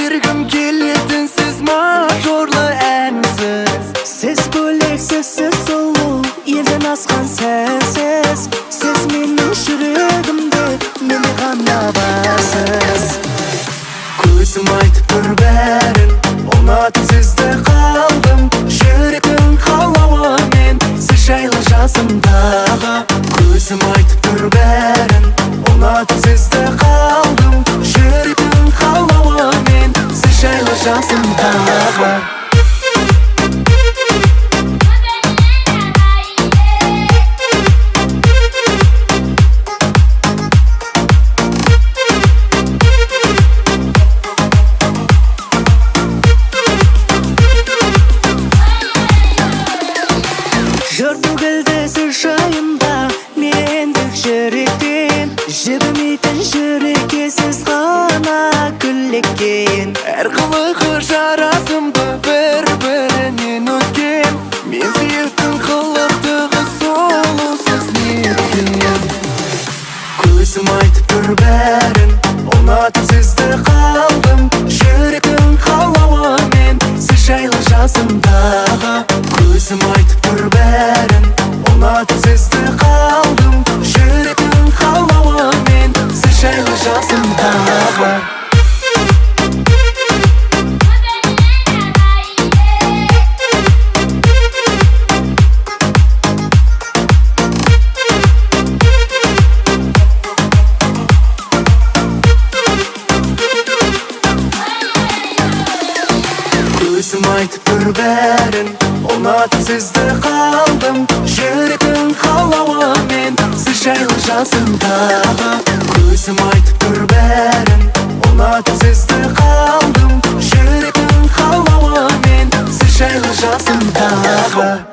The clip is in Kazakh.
Бергім келетін сіз мажорлы әнсіз. Сіз бөлексіз, сіз сұлу, елден асқан сәнсіз. Сіз менің жүрегімде, менде ғана барсыз. Көзім айтып тұр бәрін, ұнатып сізді қалдым. Жүректің қалауымен сіз жайлы жазым тағы. Көзім айтып тұр бәрін, ұнатып сізді қалдым. Жүректің қалауымен сіз жайлы жазым тағы. Жыр төгілді сіз жайында мендік жүректен. Жібімейтін жүрекке сіз ғана гүл еккен. Әр қылығы жарасымды, бір-бірінен өткен. Мен сүйетін қылықтығы сұлусыз неткен. Көзім айтып тұр бәрін, ұнатып сізді қалдым. Жүректің қалауымен сіз жайлы жазым тағы. Көзім айтып тұр бәрін, ұнатып сізді қалдым. Жүректің қалауымен сіз жайлы жазым тағы. Көзім айтып тұр бәрін, ұнатып сізді қалдым. Жүректің қалауымен сіз жайлы жазым тағы. Көзім айтып тұр бәрін, ұнатып сізді қалдым. Жүректің қалауымен сіз жайлы жазым тағы.